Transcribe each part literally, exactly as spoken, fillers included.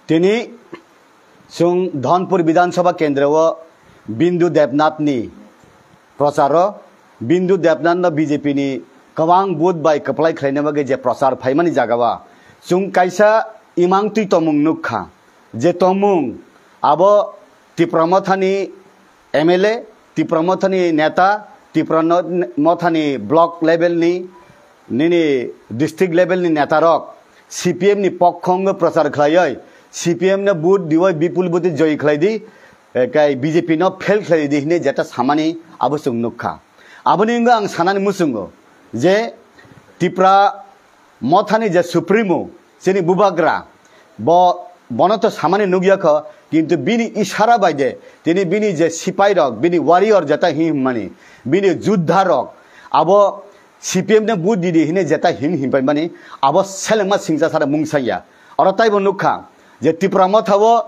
Tini chwng Dhonpur Bidhan Sabha kendro o Bindu Debnath ni prochar o, Bindu Debnath no B J P ni kwbang vote bai kwplai khlaina bagwi je prochar phaimani jaga o chwng kaisa imang twi tongmung nukha, je tongmung abo Tipra Motha ni M L A, Tipra Motha ni neta, Tipra no-, Motha ni block level ni, nini district level ni neta rok C P M ni pokho wngwi prochar khlaiwi, C P M no vote diwi bipul vote joy khlai di, eh, kai B J P no fail khlai di hinwi jeta samani abo chwng nukha. Aboni wngwi ang sanani muchungo je Tipra Mothani je Supremo, chini bubagra, bo, bono to samani nukya kho, kintu bini isara bai de, tini bini je sipai rok, bini warrior jeta him him mani, bini juddha rok, abo C P M ne vote didi hine jeta him him pai mani, abo selengma singcha sara mung sanya. Oro taibo nukha je Tipra Motha o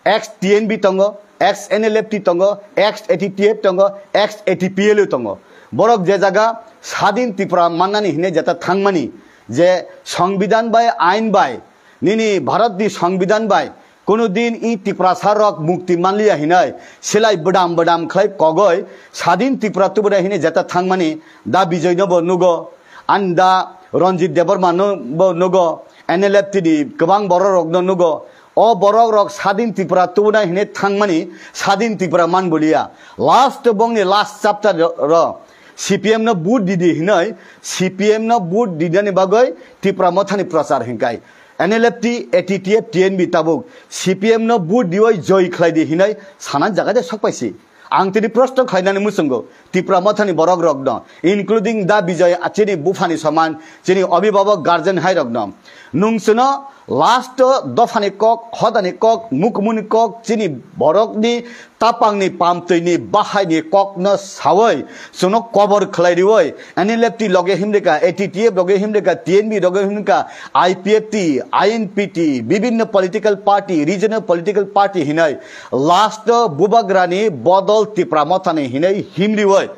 ex T N B tongo, ex N L F T tongo, ex A T T F tongo, ex A T P L U tongo. Borok je jaga Sadin Tripura mannani hine jeta thangmani, je Songbidan bai, ain bai, nini Bharat ni Songbidan bai, kono din i Tiprasa rok mukti manliya hinai, silai bwdam bwdam khlai kogoi, Sadin Tripura tubuna hine jeta thangmani, da Bijoy no bo nugo, ani da Ranjit Debbarma no bo nugo, N L F T ni kwbang borok rok no nugo, O borok rok Sadin Tripura tubuna hine thangmani Sadin Tripura man boliya. Last bongni last chapter ro, ro C P M no vote didi hinoi, C P M no vote didani bagoi Tripura Mothani prochar hinkai. N L F T, A T T F, T N B tabuk C P M no vote dioi joy khlai di hinoi sanan jaga de sokpaisi. Ang tini proshno khlainani muchungo Tipra Mothani borok rokno, including da Bijoy, chini buphani soman, chini abhibhabok guardian hai rokno. Nung chwno last dophani kok, hodani kok, mukumuni kok, chini borokni tapangni pamtwini bahaini kokno sawi, chwngno kobor khlai riwi, N L F T loge himrika, A T T F loge himrika, T N B loge himrika, I P F T, I N P T, bibinno political party, regional political party hinai last o bubagrani bodol Tipra Mothani hinai himriwi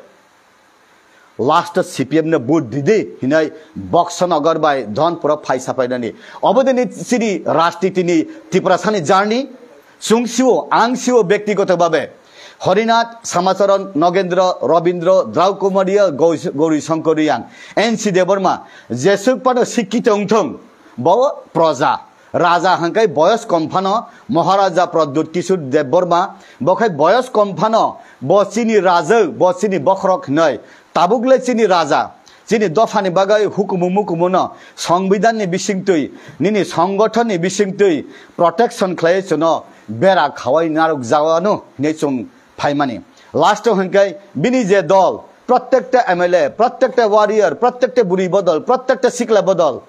last o C P M no vote didi hinai Boxonagar bai Dhonpuro phai sapainani. Obodini chini rajnitini Tiprasani journey chwng sio, ang sio bektigoto babe. Horinath, Samacharan, Nogendra, Robindra, Drau Kumariya, Gau-, Gauri Shankar Riyang, N C Debbarma, jesuk pano sikkito wngthung, bo proja. Raja hwnkhai boyos kom phano Maharaja Pradyut Kishore Debbarma, bo khai boyos kom phano bo chini rajak, bo chini bokhorok hinoi. Tabuk le chini raja, chini dophani bagwi hukumu mukumu no, Songbidan ni bisingtwi, nini songothon ni bisingtwi protection khlai chwngno bera khawai narwk jawano hinwi chwng phaimani. Last o hwnkhai bini je dol, prottekta M L A, prottekta warrior, prottekta buri bodol, prottekta sikla bodol,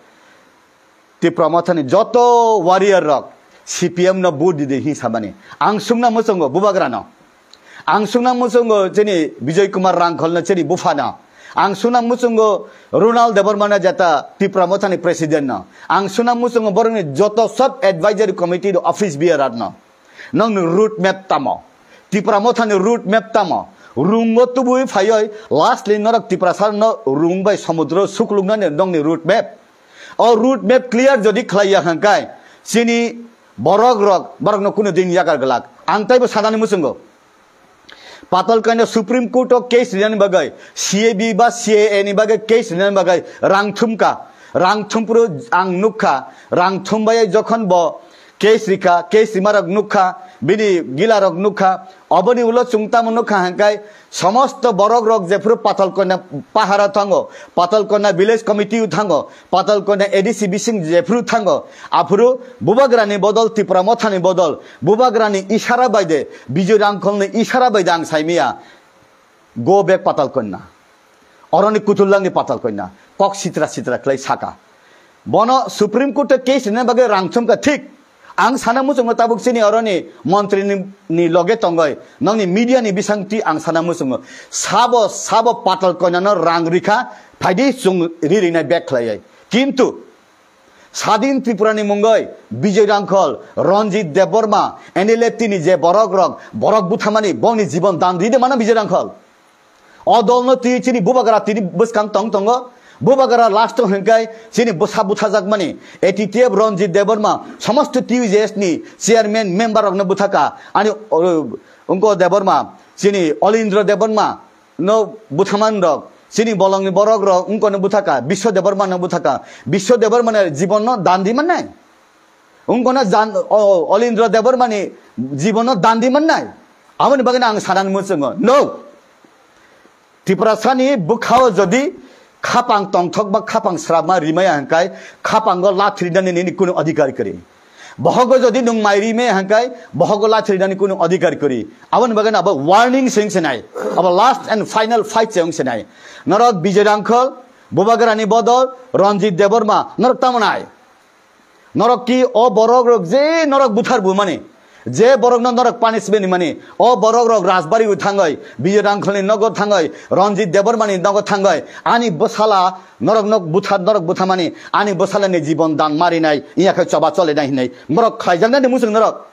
Tipra Mothani joto warrior rok C P M no vote didi hin samani. Ang sungna muchungo bubagra no. Ang sungna muchungo chini Bijoy Kumar Rangkhol no chini bupha no. Ang sungna muchungo Ronald Debbarma no jeta Tipra Mothani president no. Ang sungna muchungo borokni joto sub advisory committee do office bearer no. Nokni road map tamo? Tipra Mothani road map tamo? Rungo tubui phaioi lastly norok Tiprasa no rung bai somudro sukluknani nokni road map. O road map clear jodi khlaiya hwnkhai chini borok rok, borok no kunu din yakar glak. Ang taibo sanani muchungo. Patalkanya Supreme Court o case rinani bagwi, C A B ba C A A ni bagwi case rinani bagwi rang thumkha. Rang thumpru ang nukha, rang thumbai jokhon bo case rikha, case rimarok nukha, bini gilarok nukha, oboni ulo chwng tamo nukha hwnkhai, somosto borok rok jephuru Patalkanya pahara thango, Patalkanya village committee o thango, Patalkanya A D C bising jephuru thango, aphuru bubagrani bodol, Tipra Mothani bodol, bubagrani isara baide, Bijoy Rangkholni isara baide ang saimiya. Go back Patalkanya. Oroni kutullangni Patalkanya. Kok sitra sitra khlai saka. Bono Supreme Court o case rina bagwi rang thumkha thik. Ang sana muchungo tabuk chini oroni montri ni, ni loge tongoi. Nokni media ni bisangtwi ang sana muchungo. Sabo, sabo Patalkanya no rang rikha. Phaidi chwng ri rinai back khlaiwi. Kintu Sadin Tripura ni mungoi Bijoy Rangkhol, Ranjit Debbarma, N L F T ni je borok rok, borok buthamani bongni jibon dan ride mano Bijoy Rangkhol. O dol no twi chini bubagra tini bwskang tong tongo, Bubagra last o hingkai chini bwsa buthajakmani A T T F Ranjit Debbarma, somosto T U J S ni chairman member rokno bwthaka, ani, o, wngko Debbarma, chini Olindra Debbarma no buthaman rok, chini bolongni borok rok wngkono bwthaka, Biswa Debbarma no bwthaka, Biswa Debbarma ni jibon no dan di mannai, wngkono jan, o, Olindra Debbarma ni jibon no dan di mannai, aboni bagwi ang sanani muchungo, no. Tiprasani bwkhao jodi khapang tongthok ba khapang srapma rimaya hingkai khapango lathrinani nini kunu adhikar kwrwi. Bohogo jodi nwng mai rimaya hingkai bohogo lathrinani kunu adhikar kwrwi. Aboni bagwi abo warning se wngse nai. Abo last and final fight se wngse nai. Norok Bijoy Rangkhol, Bubagrani bodol, Ranjit Debbarma, norok tamo nai? Norok ki o borok rok je norok buthar bumani, je borok no norok punishment mani, o borok rok Rajbari o thangoi, Bijoy Rangkhol ni nogo thangoi, Ranjit Debbarma ni nogo thangoi, ani bwsala norok nok buthar, norok buthamani, ani bwsala ni jibon dan marinai, iya khe choba cholinai hinai, norok khlaijaknai ni muchung norok.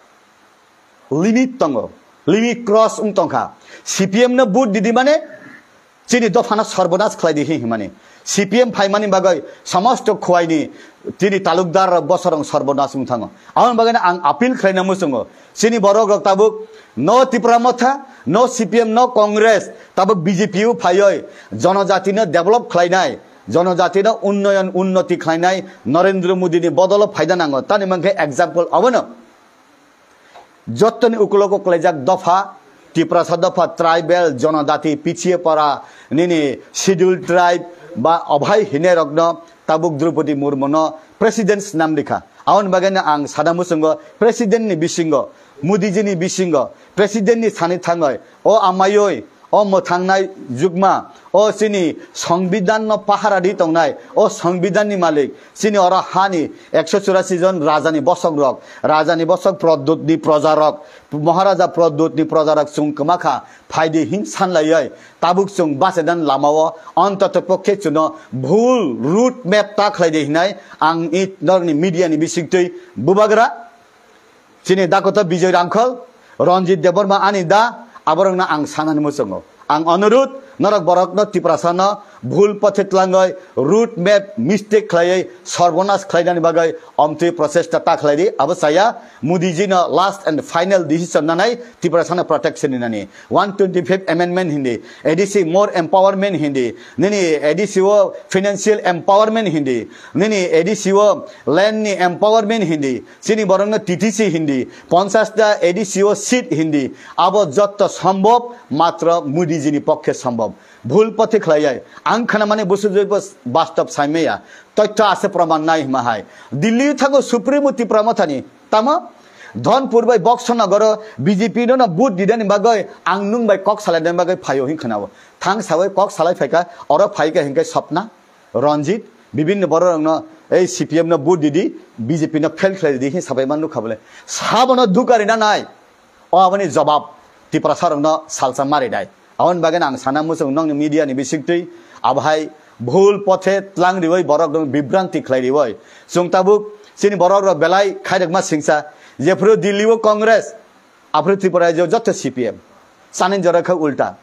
Limit tongo, limit cross wng tongkha. C P M no vote didi mane chini dophano sorbonas khlai di hi himani. C P M phaimani bagwi somosto khuaini chini talukdar rok bosorong sorbonas wng thango. Aboni bagwi ang appeal khlaina muchungo. Chini borok rok tabuk no Tipra Motha, no C P M, no Congress, tabuk B J P o phaioi jonojatino develop khlainai, jonojatino unnoyon unnoti khlainai Narendra Modi ni bodolo phaida nango. Tani mankhe example abono. Jottoni ukulogo kwlaijak dopha, Tiprasa dopha, tribal, jonodati, pichiye para, nini scheduled tribe ba obhai hine rokno tabuk Draupadi Murmuno president snam rikha. Aboni bagwi no ang sana muchungo president ni bisingo, Modi ji ni bisingo, president ni sani thangoi, o amayoi, o mwthangnai jukma, o chini Songbidan no pahara di tongnai, o Songbidan ni malik, chini oro hani ekso churasi jon raja ni bosok rok, raja ni bosok Pradyut ni proja rok, Maharaja Pradyut ni proja rok chwng kwma kha, phaidi hin sanlaioi, tabuk chwng bachadan lama o, ontoto pokhe chwngno bhul route map ta khlai di hinai, ang i norok ni media ni bisingtwi bubagra, Chini dakoto Bijoy Rangkhol, Ranjit Debbarma ani da, aborokno ang sanani muchungo. Ang onurut, norok borokno Tiprasano bhul pothe tlangoi, route map mistake khlaioi, sorbonas khlainani bagwi omtwi prochesta ta khlai di, abo chaya Modi ji no last and final decision nanai Tiprasano protection ni nani. One twenty-five amendment hindi, A D C more empowerment hindi, nini A D C o financial empowerment hindi, nini A D C o land ni empowerment hindi, chini borokno T T C hindi, ponchas ta A D C o seat hindi, abo jotto sombhob matro Modi ji ni pokkhe sombhob. Bhul pothe khlaiya, ang khana mani busu joibo bastob saimaya, toitho ase proman nai hima hai. Delhi thango Supremo Tipra Mothani, tamo? Dhonpur bai Boxonagoro B J P no no vote didani bagoi ang nung bai kok salai dani bagoi phaio hin khanao. Thang sawi kok salai phaika, oro phaika hinkhe Sopna, Ranjit, bibinno bororokno ei C P M no vote didi, B J P no fail khlai didi hin sabai man nukha bole. Sabono duka rina nai. O aboni jobab Tiprasa rokno salsa mari nai. Aboni bagwi ang sana muchung nokni media ni bisingtwi abohai bhul pothe tlang riwi borok rok bibranti khlai riwi. Chwng tabuk chini borok rok belai khairokma singsa jephru Delhi o Congress, aphru Tripura rajyo jotto C P M. Chani jora kha ulta.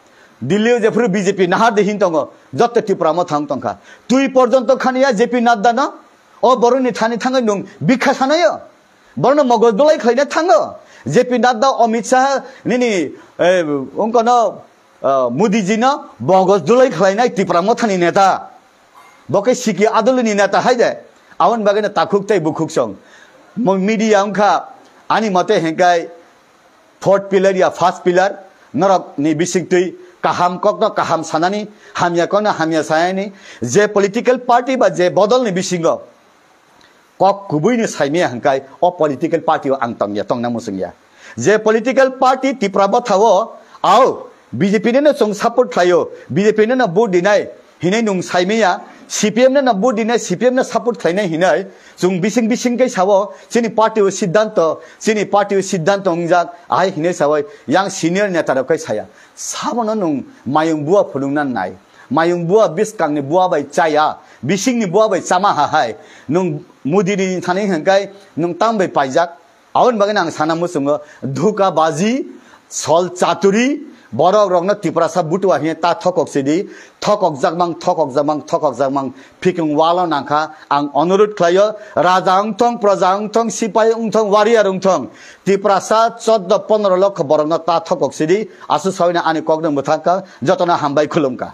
Delhi o jephru B J P nahar de hin tongo, jotto Tripura mo thang tongkha. Twi porjonto khaniya J P Nadda no, o boroni thani thangai nung bikha sanayo. Borno mogoj dulai khlaina thango. J P Nadda, Amit Shah, nini, eh, ungkono, eh, Modi ji no mogoj dulai khlainai Tripura mo thani neta. Bo khe siki adolini neta hai de. Aboni bagwi no takhuk tei bukhuk song. Mo media wngkha ani mote hengkai fourth pillar ya first pillar norok ni bisingtwi kaham kokno kaham sanani, hamya kokno hamya sanani, je political party ba je bodol ni bisingo kok kubui ni saimaya hingkai o political party o ang tongya, tongna muchungya. Je political party Tipra Motha o, ao, B J P no no chwng support khlaio, B J P no no vote dinai hinai nung saimaya, C P M no no vote dinai, C P M no support khlainai hinai, chwng bising bising kai sao, chini party o siddhanto, chini party o siddhanto wngjak, ahai hinai sao, yang senior neta rok kai saya. Sabono nung mayung bua phunukna nai. Mayung bua biskang ni bua bai chaya, bising ni bua bai chama ha hai. Nung Modi ni thani hingkai nung tam bai paijak. Aboni bagwi ang sana muchungo dhuka baji, sol chaturi, Borok rokno Tiprasa butua hiya ta thokok sidi, thokok jakmang, thokok jakmang, thokok jakmang, phikung walo nangkha. Ang onurut khlaio, raja wngthong, praja wngthong, sipai wngthong, warrior wngthong, Tiprasa choddo pondro lokho borokno ta thokok sidi, asu sawina ani kokno mwthangkha, jotono hambai khulumkha.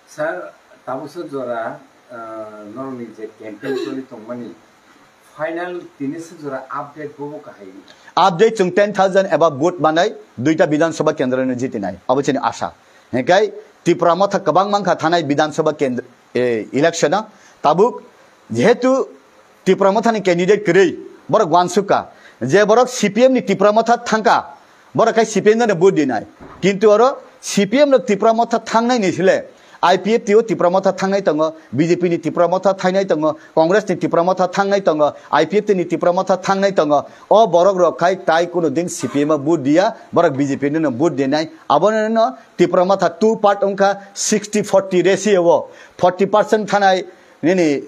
Sir, tabuksa jora, ah, norokni je campaign choli tongmani, final tinisa jora update bobo kahai wngkha. Update chwng ten thousand eba vote manai, duita Bidhan Sabha kendro ni jitinai, abo chini asha. Hinkhe Tipra Motha kwbang mankha thanai Bidhan Sabha kendro, eh, election o. Tabuk jehetu Tipra Mothani candidate kwrwi, borok uansukha je borok C P M ni Tipra Motha thangkha, borok khai C P M no vote dinai. Kintu oro C P M no Tipra Motha thangnai ni sile, I P F T o Tipra Motha thangnai tongo, B J P ni Tipra Motha thangnai tongo, Congress ni Tipra Motha thangnai tongo, I P F T ni Tipra Motha thangnai tongo. O borok rok khai tai kuno din C P M o vote diya, borok B J P no vote dinai. Abono no Tipra Motha two part wngkha, sixty forty ratio o, forty percent thanai nini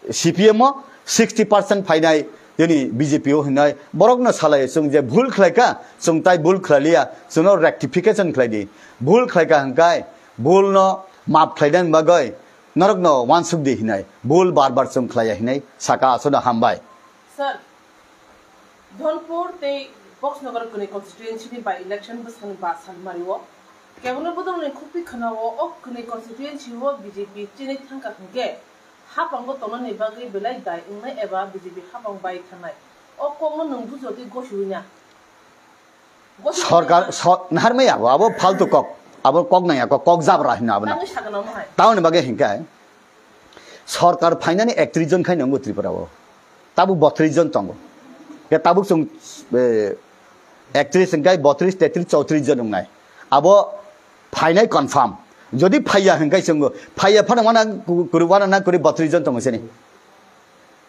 C P M o, sixty percent phainai nini B J P o hinoi borokno salai, chwng je bhul khlaikha, chwng tai bhul khlailiya, chwngno rectification khlaidi. Bhul khlaikha hwnkhe bhulno map khlainani bagwi norokno uansukdi hinoi, bhul bar bar chwng khlaiya hinoi saka, asono hambai. Sir, Dholpur tei Boxnagar kwnwi constituency ni by election bwsani ba salmari o kebengno bodolni khukti khwnao o kwnwi constituency o B J P chini thangkha hwnkhe haphango tongnani bagwi belai dai wngnai eba B J P haphang bai thangnai, o kokno nwng bujotwi gosiwi na? Gosiwi Sorkar na? So-, naharmai abo, abo faltu kok, abo kok nangya kok, kok jabra hino abo na. Tangwi sakano mohai. Tamoni bagwi hinkhe sorkar phainani ektrish jon khai nongo Tripura o. Tabuk botris jon tongo. Ke tabuk chwng, eh, ektrish hwnkhe botris, tetris, chowtrish jon wngnai. Abo phainai confirm. Jodi phaiya hwnkhe chwngo, phaiya phano wana ku-, kuri, wana na kuri botris jon tongo sini.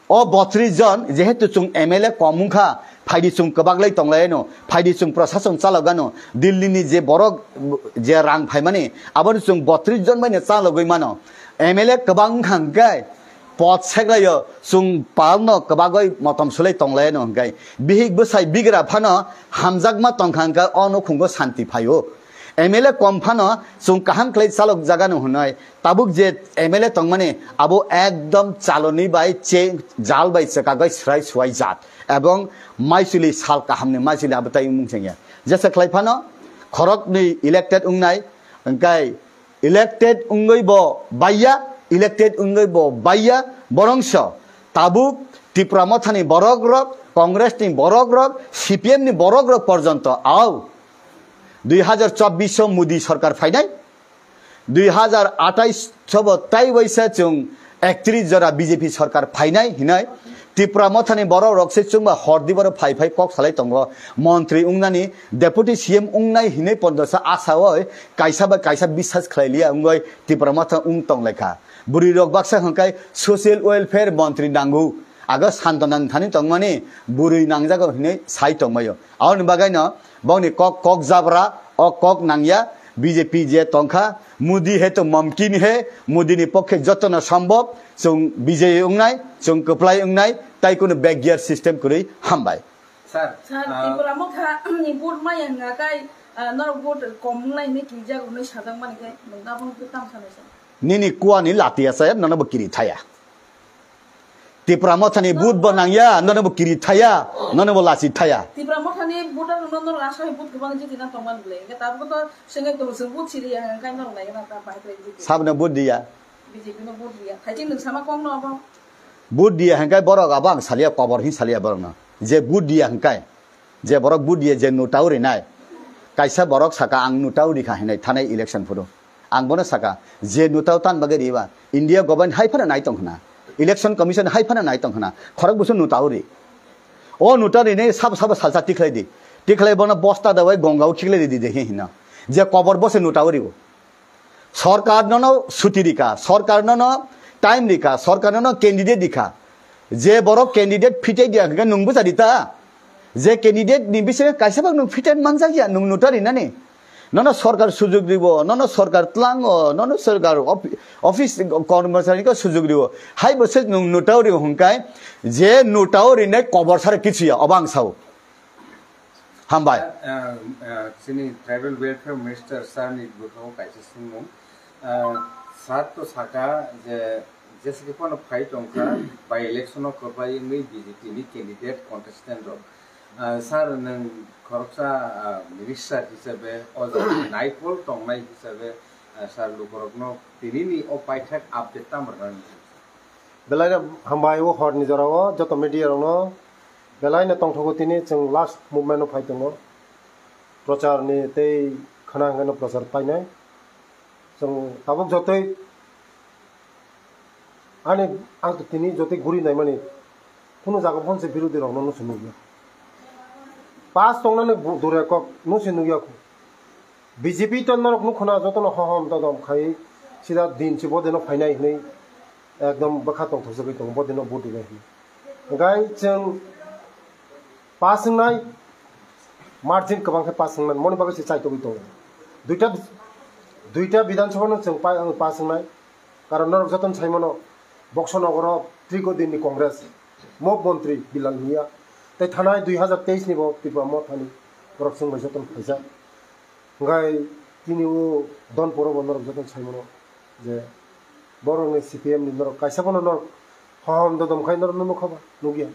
O botris jon, jehetu chwng M L A kom wngkha, phaidi chwng kwbaklai tonglaino, phaidi chwng prashason chalogano, Delhi ni je borok je rang phaimani, abono chwng botris jon baino chalogwi mano. M L A kwbang wngkha hwnkhe, pot seklaio, chwng palno kwbagwi motom sulai tonglaino hwnkhe, bihik bwsai bigra phano hamjakma tongkha hwnkhe o nukhungo santi phaio. M L A kom phano chwng kaham khlai chalok jagano hwnwi, tabuk je M L A tongmani abo ekdom chaloni bai che-, jal bai chwkagwi swrai swai jat ebong maisuli sal kahamni maisuli abo tai wngmung chengya. Jesa khlai phano khoroknwi elected wngnai, hwnkhe elected wngwi bo baiya, elected wngwi bo baiya, borongso tabuk Tipra Mothani borok rok, Congress ni borok rok, C P M ni borok rok porjonto au dui hajar chobbish o Modi sorkar phainai, dui hajar atais sobo tai waisa chwng ektrish jora B J P sorkar phainai hinai Tipra Mothani borok rok se chwngba hordi boro phai phai kok salai tongo, montri wngnani, deputy C M wngnai hinwi pondrosa asa oi kaisa ba kaisa biswas khlai liya wngoi Tipra Motha wng tong lekha. Bwrwi rok baksa hwnkhe social welfare montri nango, ago Santona thani tongmani bwrwi nangjago hinwi sai tongmaio. Aboni bagaino bongni kok, kok jabra, o kok nangya, B J P je tongkha, Modi hai to mumkin hai, Modi ni pokhe jotono sombhob, chwng bijoyi wngnai, chwng kwplai wngnai, tai kunu backyard system kwrwi hambai. Sir, Sir, ah, Tipra Motha ni vote maya hwnga kai, ah, norok vote kom wngnai hinwi kijak hwnwi sajak mani khe, nwng abono khe tamo sanai sir? Nini kuani lati asaya, nono bo kiri thaya. Tipra Mothani vote bo nangya, nono bo kiri thaya, nono bo lasi thaya. Tipra Mothani voter no norok aswk hai vote kwbang jiti na tongmani bwle. Hwnkhe tabuk to sengwi tongo, chwng vote siriya hwnkhe norok naigwna ta bahai khlai jiti. Sabno vote diya? B J P no vote riya. Thaiching nwng sama kok no abo. Vote diya hwnkhe borok abo ang saliya, kobor hin saliya borokno. Je vote diya hwnkhe, je borok vote diya, je notao rinai. Kaisa borok saka ang notao rikha hinai thanai election phuru. Ang bono saka, je notao tan bagwi riba, India government hai phano nai tong khna, Election Commission hai phano nai tong khna, khorok busu notao ri. O notao rinai sabo sabo salsa tikhlai di. Tikhlai bono bosta dawai gongao khiklai di de hino. Je kobor bose notao ribo. Sorkar nono suti rikha, sorkar nono time rikha, sorkar nono candidate rikha. Je borok candidate fitai dia hwnkhe nwng bwsa rita. Je candidate ni bisingo kaisa bak nwng fitai manjak ya, nwng notary nani. Nono sorkar sujug ribo, nono sorkar tlango, nono sorkar ofi-, office kormosari ko sujug ribo. Hai bwswk nwng notary hwnkhe je notary nai kobor sare kichu ya, obo ang sao. Hambai. Ah, ah, chini Tribal Welfare Minister sir ni bwkhango kaisa swngmung. Ah, sir to saka je, jesa khe phano phai tongkha, by election o kwplai wngwi B J P ni candidate contestant rok. Ah, sir, nwng khoroksa, ah, minister hisabe, o jaga ni naiphol tongnai hisabe, ah, sir, lukurokno tinini o paithak update tamo rwna nang? Belai no hambai o hor ni jora o joto media rok no belai no tongthogo, tini chwng last movement o phai tongo, prochar ni tei khwna hwnkhe no prochar painai. Chwng tabuk jotoi ani ang tini jotoi guri naimani kunu jaga phone se birodhi rok no nusi nukya, pass tongnani dure kok nusi nukya. B J P to norok nukho na jotono hohom todom khai sida din si bodino phainai hinwi ekdom bwkha tongthokjagwi tongo, bodino vote rinai hinwi. Hwnkhe chwng pass wngnai, margin kwbang khe pass wngnai, moni bagwi se chaitogwi tongo. Duita, duita Bidhan Sabha no chwng pa-, pass wngnai, karon norok jotono saimano Boxo Nogoro Trigo Din ni Congress, Mop Montri Bilal Miya, tei thanai dui hazar teis ni bo Tipra Mothani borok chwng bai jotono phaijak. Hwnkhe tini o Donpuro bo norok jotono saimano je borokni C P M ni norok kaisa bono norok hohom dodom khai norok nukha ba nukya.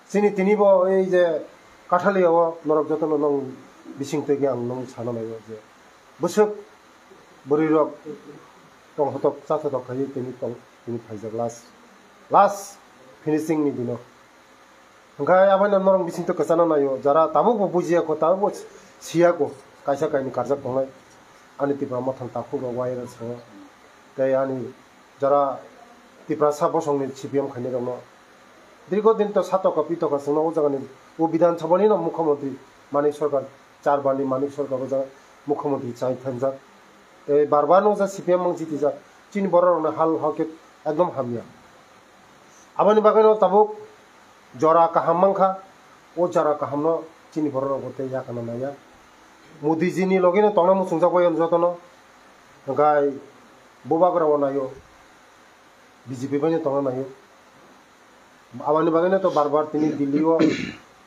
Chini tini bo ei je Kathaliya o norok jotono nong bising twi ang nong sana naiyo je bwswk bwrwi rok tongthotok chathotok khai tini tong tini phaijak last last finishing ni dino. Hwnkhe aboni norok bisingtwi kwchana naio, jara tabukbo bujiya kho, tabukbo siya kho, kaisa kainwi karjak tongnai. Ani Tipra Mothani takhuk rok wai rw sao. Tei ani jara Tiprasa bosongni C P M khainai rokno dirgo din to satoka pitoka chwngno o jagani o Bidhan Sabhani no Mukhyamantri Manik Sarkar, char bandi Manik Sarkar o jaga Mukhyamantri chai thanjak. Tei bar bar no ja C P M mang jitijak. Chini borok rokni hal hakhe ekdom hamya. Aboni bagwi no tabuk jora kaham mankha, o jora kahamno chini borok rok bo tei yakana naiya. Modi ji ni logi no tongna muchungjak bai jotono, hwnkhe bubagra o naio, B J P bai no tongna naio. Aboni bagwi no to bar bar tini Delhi o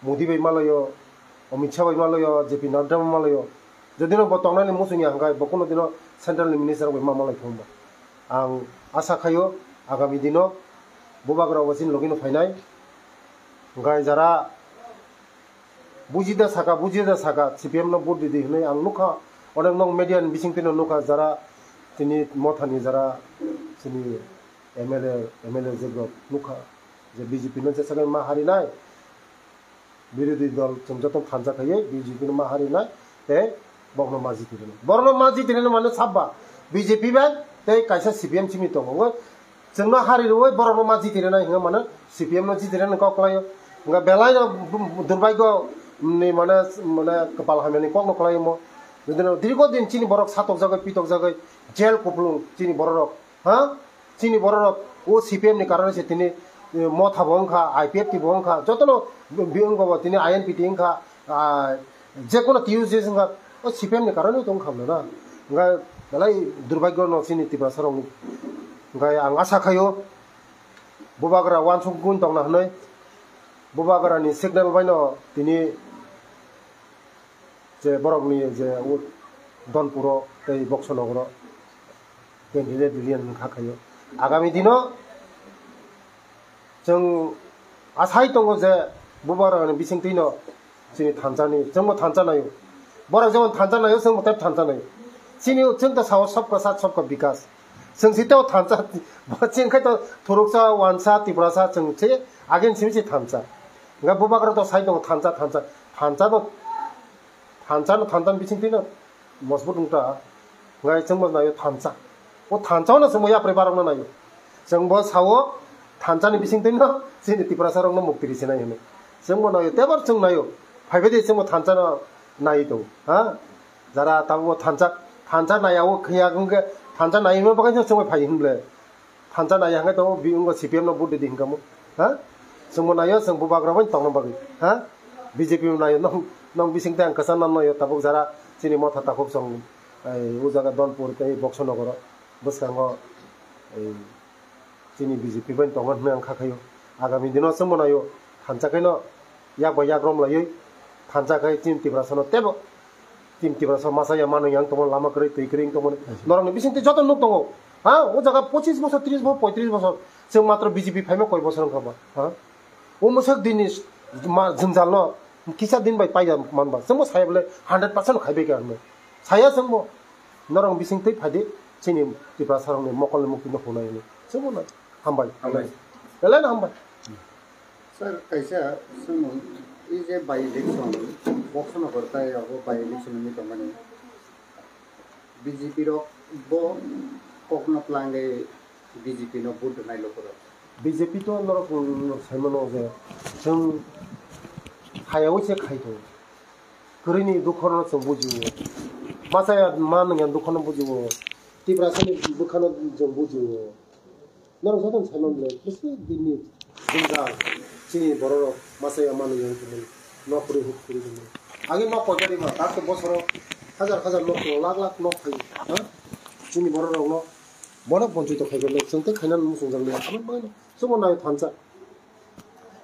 Modi bai malaio, Amit Shah bai malaio, J P Nadda bai malaio. Jodi no bo tongnani muchungya hwnkhe bo kuno dino central ni minister bai ma malai thung ba. Ang asa khaio agami dino bubagra o chini logi no phainai. Hwnkhe jara bujida saka, bujida saka, C P M no vote didi hinwi ang nukha. Onek nok media ni bising twi no nukha, jara chini Mothani jara chini M L A, M L A jebrok nukha je B J P no jesa ma harinai. Birodhi dol chwng joto thansa khaiwi B J P no ma harinai tei borokno ma jiti rwnai. Borokno ma jiti rwnai mane sabba B J P bai tei kaisa C P M simi tongo. Chwngno hari rwui borokno ma jiti rwnai hwnma mano C P M no jiti rwnai kok kwlaio. Hwnba belai no durbaigyo ni mane mane kwpal hamyani kokno kwlaio mo. Jodi no dirgo din chini borok satokjagwi pitokjagwi jail kupulung chini bororok ha chini bororok o C P M ni karone se tini motha bo wngkha I P F T bo wngkha jotono bi wngkha bo tini I N P T wngkha jekono T U J wngkha o C P M ni karone to wngkha na hwnba belai durbaigyo no chini Tiprasa rokni hwnba ang asa khaio bubagra wansuk gun tongna hwnwi bubagra ni signal bai no tini je borokni je Donpuro tei Boxonogoro candidate release wngkha khaio. Agami dino chwng asai tongo je bubagrani bisingtwino chini thanchani, chwngbo thancha naio. Borok jemon thancha naio, chwngbo tei thancha naio. Chini chwng to sao sabka sath sabka bikas. Chwng si teo thansa, bo chwng khai to thuruksa, wansa, tiprasa chwng se, again simi se thansa. Hwnkhe bubagra to sai tongo thansa, thansa, thansa no, thansa no, thansa ni bising twi no mojbut wngta. Hwnkhe chwng bo naio thansa. O thansa no chwng bo yapri barok no naio. Chwng bo sao thansa ni bising twi no chini tiprasa rok no mukti ri sinai hinwi. Chwng bo naio, tebar chwng naio. Phaibai di chwng bo thansa no nai tongo, ha? Jara tabuk bo thansa, thansa nai ya o khiya wngkhe thansa nai hwnba bagwi no chwng bai phai hwn ble. Thansa nai ya hwnkhe tongo, bi wngkha C P M no vote ridi hwnkha mo, ha? Chwng bo nai o, chwng bubagra bai tongna bagwi, ha? B J P bo nai o, nong, nong bising tei ang kwchang nang nai o, tabuk jara chini motha takhuk song, ai, o jaga Donpur tei Boxonogoro bwskango, ai, chini B J P bai tongo hwnwi ang kha khaio. Agami dino chwng bo nai o, thansa khe no yak bai yak rom laiwi Thansa khai chini Tiprasano tebo. Chini Tiprasa masa ya mano yang tongmo lama kwrwi twi kwrwi tongmo. Norokni bisingtwi joto nuk tongo. Ha, o jaga pochis bosor, tris bosor, poitris bosor. Chwng matro B J P phaima koi bosor wngkha ba. Ha? O mwsak dini ma jwngjal no kisa din bai paiya manba. Chwngbo saya bole hundred percent khai bai kha. Saya chwngbo. Norok bisingtwi phaidi chini Tiprasa rokni mokolni mukti no hunai. Chwngbo na. Hambai. Hambai. Belai no hambai. Sir, kaisa swngmung, i je by election, Boxonagar tai abo by election wngwi tongmani. B J P rok bo kokno twlangwi B J P no vote rwnai lukurok. B J P to norok, mm, saimano je chwng hayao se khai tongo. Kwrwini dukhono chwng bujio. Machaya man wngya dukhono bujio. Tiprasani bwkhano chwng bujio. Norok jotono saimano le, bwswk dinni jwngjal chini bororok machaya manwi yang tongmani, nok kwrwi huk kwrwi tongmani. Agini nok koita rima, tak to bosoro hajar hajar nok tongo, lakh lakh nok phaio, ha? Chini bororokno bono bonchito khai rwle, chwng tei khainani muchungjak liya, abo bagwino chwngbo naio thansa.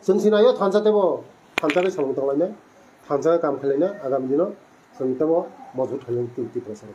Chwng se naio thansa teibo thansa khe samung tanglainai, thansa khe kam khlainai, agami dino chwng teibo mojbut khlainai twi twi phaisa.